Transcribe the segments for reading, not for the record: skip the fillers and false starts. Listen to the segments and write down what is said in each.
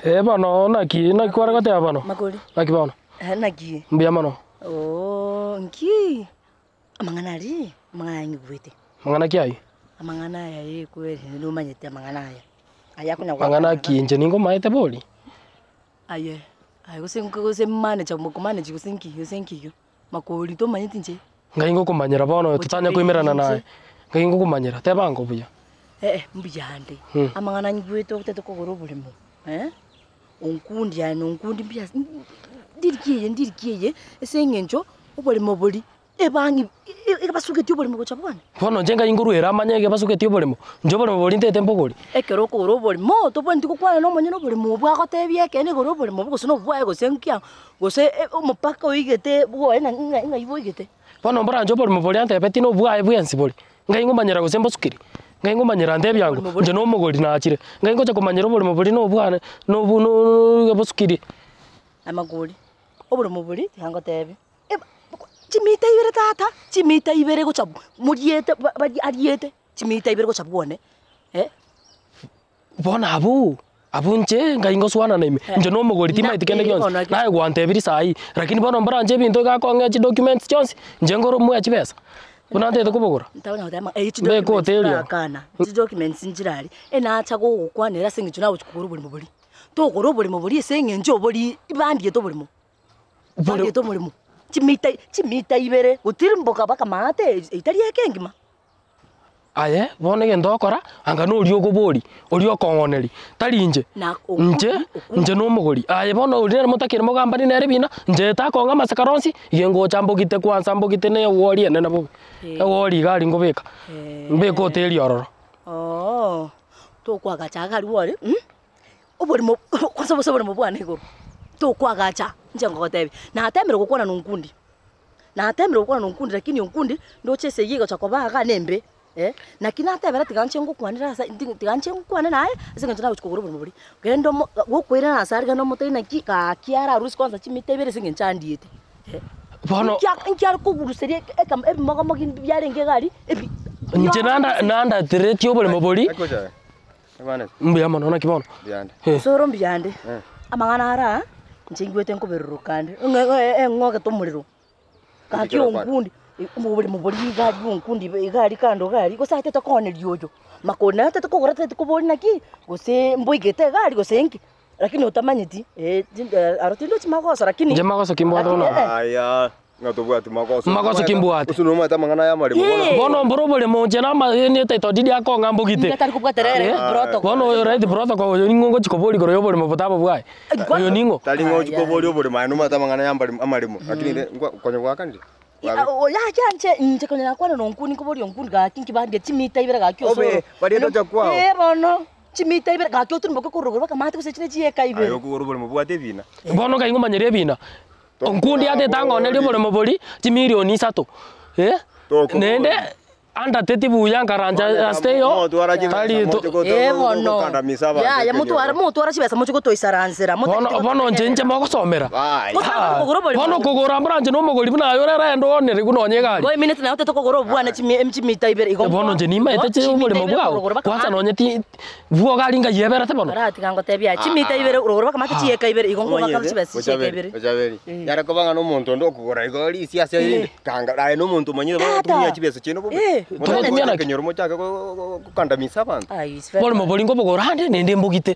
Eh bono naki naki kware goteba bono? Makori. Naki bono? Eh, naki? Mbuya mono. Oo, nki? Amang'ana aria, amang'ana aya nyigwete. Mang'ana ki ayio? Amang'ana aya eh kweri nomanyete amang'ana aya. Aya akonya Mang'ana ki inche ningomaete bori? Aye, aye gose gose manager mokomanage gose nki gose nki igo. Makori tomanyeti inche. Ngai ngokomanyera bono totanya koimerana naye, ngai ngokomanyera, tebango buya. Eh eh, mbuyande, amang'ana nyigwete otagete kogora oboremo eh, onkundi aye nonkundi mbuya ase ndiriki eye ndiriki eye, ase eng'encho oboremo boria ebang'i ebasugetie oboremo gocha bwane. Bono inche ngai nkorwera amanye iga basugetie oboremo, inche oboremo boria ntaete mbogori. Ekero okogora oboremo, tobwenereti gokwana na omonyene oboremo obwo agotebia ekeene igoro oboremo obwo gose na obwaye gose nki ang'o. Gose omopaka oigete bwoye ng'a ng'a ng'ai boigete. Bono mboranche oborimo boria antebetie na obwaye bwensi bore, ng'ai ngomanyera gose mbosukire? Ng'ai ngomanyera ntebie ango, inche na omogori nachire, ng'ai ngocha komanyera oborimo boria na obwane na obu na bosukirie. Amagori, oborimo boria tiga ngotebie, eba chimita ibere tata, chimita ibere gocha moriete ba baria ariete, chimita ibere gocha bwone eh. Bono abwo, abwo inche ngai ngosoanana ime, inche nomogori timaeti kende gionsi, naye gwantebirie saii, rakini bono mboranche ebinto iga akong'ea chidocuments chionsi, inche nkore moe chibesa, buna ntagete kobogora. Ntakonya goteba ng'a echi Mbeke documents hoteli oo. torakana, chidocuments nchire aria, enacha gogokwanera ase eng'encho nagochi kogora oboremo boria. Togora oboremo boria ase eng'encho oborii bandiete oboremo, bandiete oboremo, chimita chimita ibere, gotirimboka mpaka maate etari eke engima. Aye bono egento ogokora, anga noria okoboria, oria okong'oneria, tari inche, inche, inche nomogori. Aye bono oria nere motakeri mogambanie nere ebina, inche takong'a amasakara onsi, iga ngocha mbogite kwansa mbogite na ewori enene bobe, ewori iga aria nkobeka, mbeke hoteli ororo. Oo, tokoagacha iga aria ore oborimo kwanza ase oborimo bwane igoro, tokoagacha inche nkogotebia, natemire gokwana na onkundi. Natemire gokwana na onkundi lakini onkundi ndoche esegi egocha koba igaa nembe eh, naki natebera tiga nche ngokwanere ase nti tiga nche nkwane naye ase eng'encho nagochi kogora oborimo boria. Genda omo gokoirana ase are genda omotebie naki gaki ararusie kwanza chimita ibere ase eng'encho andiete eh. Bono. Nki nki are koguruseria eke ekemo ebimogomogi biarenge iga aria ebi Inche nanda nandateretie oboremo boria, mbuya mono naki bono. Eh. Soro mbuyande, amang'ana ara aa, inche nigwete nkoberoroka ande, ng'a eng'ogete omorero, gaki onkundi, oboremo boria iga aria onkundi iga aria kando iga aria, gose atete kooneria oyo, makoni naye atete kogora atete koboria naki, gose mboigete iga aria gose nki, lakini otamanyeti aro tindochi magoso lakini. Inche magoso ki mbwate bono? Aya, ng'a tobwati magoso. Magoso ki mbwate? Gose nomanyete amang'ana aya amaremo bono. Eh. Bono mboro oboremo inche nama ne title deed akong'a mbogite. Nigo atari kobwatera ere Eh, protocol. Bono oyo right protocol oyo ning'o ngochi koboria igoro ya oboremo botaba bwaye. Oyo ning'o? Tari ng'a ochi koboria oboremo aye nomanyete amang'ana ya amaremo, lakini ere konya gwakanire. Yaya inche inche konya nakwana na onkuni nkoboria onkuni gaki nki bandia chimita ibere gaki osoro. Obe, baria tocha kwao. Eh bono, chimita ibere gaki otirimboke korwa rogoro mpaka maate gose chire chieka Aye ibere. okogora oboremo bwate ebina. Bono ngai ngomanyera ebina. Onkundi atete ang'onerie oboremo boria chimilioni isato, eh, naende andateti buya nkarancha ase teiyo, tari to. Eh bono, yaya motware motware chibesa moche gotoisaransera Bono motagete bono inche inche gototegerera. mogosomera. Gose Ah, kogora oboremo bono okogora mboranche nomogori buna aye orere onerigwe nonye egari. Igo emineti naye otagete kogora obwane chimi chimita ibere igo Bono inche nimaete chi chimita oboremo ibere bwao, korwa mpaka kwanza maate. nonye ti bwoga aria ngaiyeberete bono. Baratiga ngotebia aye, chimita ibere rogoro mpaka maate chieka ibere igo nkobakana chibesa chieka ibere. Bochaberi, nyara koba ng'a nomonto onde okogora igo risia ase erinde, kanga aye nomonto omanyete bono Tata. tumia chibesa chiaino bobe. Eh, Motache Togotumia gocha naki? ekenyoro mochake go- go- gokandamisa abanto. Aye, it's very Boremo bad. boria nkobogora ande naende mbogite.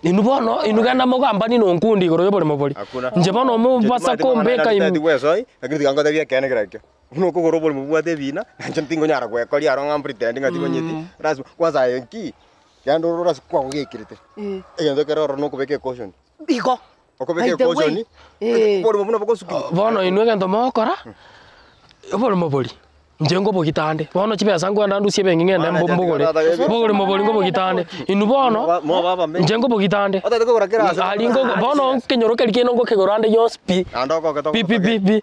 Inwe bono, inwe genda mogambanie na onkundi igoro y'oboremo boria. Hakuna. Inche bono omobasa kombeka Inche ime. timanyeti bwesoi, lakini tiga ngotebie ekeene kera ekio. Buna okogora oboremo bobwate ebina, nainche ntingonyara gwekoria aro ng'a mpretend ng'a timanyeti, lasima kwanza aye nki, genda orore ase kwagogekerete, egento kere ororo nokobeka ecaution. Igo. Okobeka By the way, ecaution, eh. oboremo buna bogosukiwa. Bono inwe egento mogokora, oboremo boria, inche nkobogita ande, bono chibesa nkoenda ndusie ebenki ng'ende mbo- mbogore, oboremo boria nkobogita ande, inwe bono, inche nkobogita ande, Otagete kogora kera ase. aria nko bono nkenyoro keria kende nkokegora ande gionsi pi, Naende ogoke pi pi pi pi.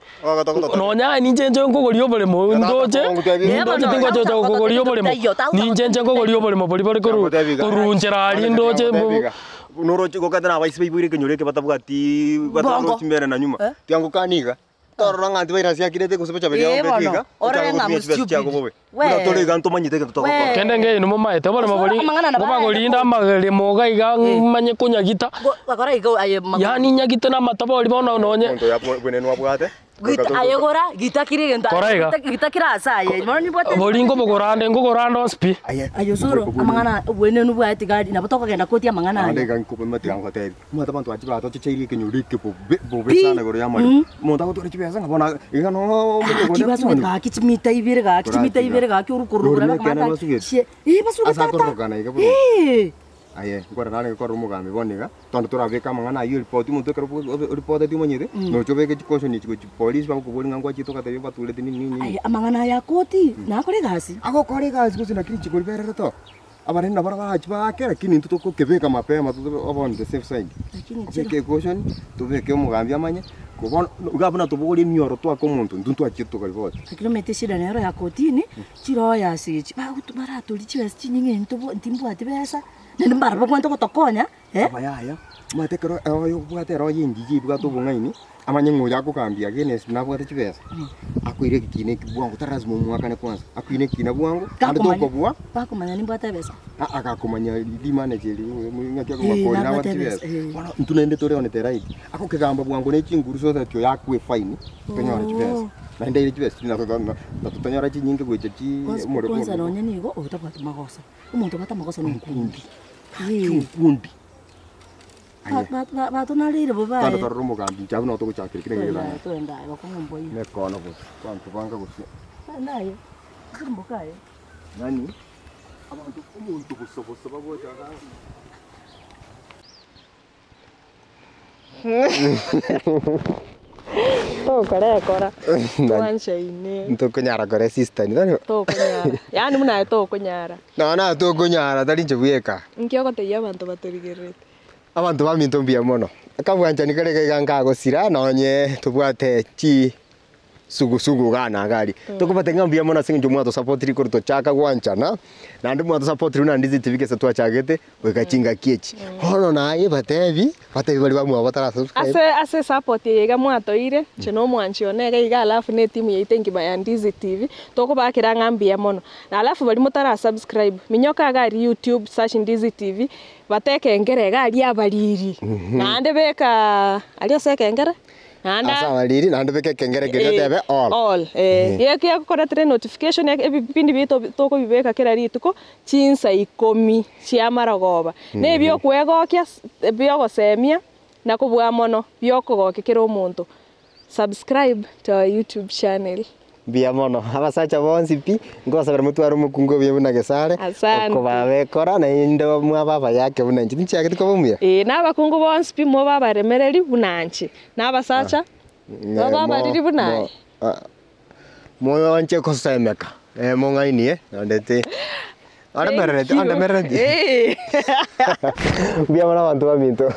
Nonya aye ninche inche nkogoria oboremo ndoche, nindoche tingocha gocha kogoria oboremo, ninche inche nkogoria oboremo boria bore korwa korwa nchera aria ndoche mbo Noroche gokete na abaisi baiboire ekenyoro eke batabwati Bongo. batarochi mbere na nyuma. Eh? Tiga ngokanie iga. Torora ng'a ntibairasi akirete gose bochaberi Eh, aombe bono. iga, Orore ochake ng'a gotumia I'm chibesa chiago stupid. bobe. We. Buna tore iga ntomanyete egento togokora. We. Kende ngeino momaete oboremo Osoro bori amang'ana nabo ngobagorinda arenge amageremo iga iga manye konyagita. Go- gakora igo aye mago- Yaani nyagite na amatabori bono nonye. Omonto oyo abwo- bwenenu abwate. Gita aye gora gita kire egento Kora iga. gita kire ase aye bono nibwate Bori nkobogora ande nkogora ande onsi pi. Aye. Aye osoro amang'ana obwenenu bwaye tiga nabo tokogenda koti amang'ana Naende aya. iga nkobamate iga ngotebi, omanyete abanto bache batochecheiri ekenyoro eke bobe bobe Pi. sana igoro y'amaremo. Omonto agotwara chibesa ng'a bono iga noo omonto Gaki onde basugete akonywa. gaki chimita ibere gaki Korati chimita iga. ibere gaki orukorora Rori nekeene basugete. Eh basugete Ase tata. akororokana iga bono. Eh. Aye, nkorora narenge korora omogambi bono iga, tonto torabeke amang'ana aywo eripoti, omonto ekero oripoteti omonyete, nocha obeke chicaution echi gochia polisi bagokoboria ng'a ngwachete ogatebia obatureti nini nini nini. Aye amang'ana aya koti, nakore egasi. Agokora egasi gose lakini chikori berere to, abaremi nabo barachi baake lakini intwe tokokebeka mapema tobe obe on the safe side. Lakini Tobeke ecaution, tobeke omogambi amanye, ko bono iga buna tobogorie emioro twake omonto intwe ntwachire tokaripoti. Lakini omanyete eshida nero ya kotini, chilawyers echi, bagotu baratorie chibesa chinyinge intwe bo ntimbwati besa. Naende mbarabwo babwenerete gotokonya, eh. Aba yaya, omanyete ekero oyo obwate eroho engiya ebwate obong'aini, amanye ng'a oyo akogambia against nabwate chibesa, akoire egekina eke bwango tari lasima omwakane kwanza, akoire ekina bwango, naende Gakomanya tokobua, gakomanya nimbwate ebesa. aa gakomanya rimanager eria ng'aki Eh, akogakori nabwate nabwate ebesa, chibesa. eh. Bono intwe naende tore on the right, akokegamba bwango ne chinguru so that oyo akwe efaini, tonyore chibesa. Naende ere chibesa chiria na totanyora chinyinge gocha chi Kwanza omorero kwanza omorero. nonye nigo otabwati magoso. Omonto obwate amagoso nomokundi. Gaki okundi. Aye. Batonareire bobe Tande aye. torore omogambi inche abwo nabo togochakera kera Twende egento. aye, twende aye, bakong'u mboiyo. Nekono gose, kwantobanga gose. Twende aye, tirimboka aye. Yaani, abanto omonto bosa bosa bagocha igaa. Tokora ekora, twanchaine. Ntokonyara koresistani tari bo? Tokonyara, yaani buna aye tokonyara. Nonya naye tokonyara tari inche bweka. Nki ogotebia abanto batorigererete? Abanto baminto mbuya mono, akabwanchani kare iga iga nkagosira nonye tobwate chi sugusugu igaa na iga aria. Tokobatebia ng'a mbuya mono ase eng'encho mwatosapotiri korwa tochaka gwanchana, naende mwatosapotiri buna Ndizi TV gese twachagete goika chingaki echi. Bono naye batebi, batebi baria bamwabo batara subscribe. Ase ase esupport eye iga mwatoire, inche na omwanchi one iga iga alafu na etimu yaito engima ya Ndizi TV, tokobakera ng'a mbuya mono. Na alafu baria motara subscribe, minyoka iga aria YouTube, search Ndizi TV, bata ekengere iga aria abariri, naende beka aria ase ekengere. Naende Ase abariri naende beka ekengere keria otebe all. All, eh. Geki gegokoretera enotification ebipindi biaito tokobibeka kera rituko chinsa ikomi chia marogoba. Na ebiokwegokia biogosemia na kobua mono biokogokia kera omonto. Subscribe to our YouTube channel. Mbuya mono abasacha bonsi pi, nkobasabera motware omokungu obuya buna Gesare, Asante. okobabekora naende mwaba abayake buna inche. Tinchiageti koba omuya? Ee, na abakungu bonsi pi mobe abaremereri buna inche, na abasacha mobe abariri buna aye. Moanche gosemeka, mong'ainie, naende ti Thank ondemerereti you. ondemerereti. Ee. Mbuya mono abanto baminto.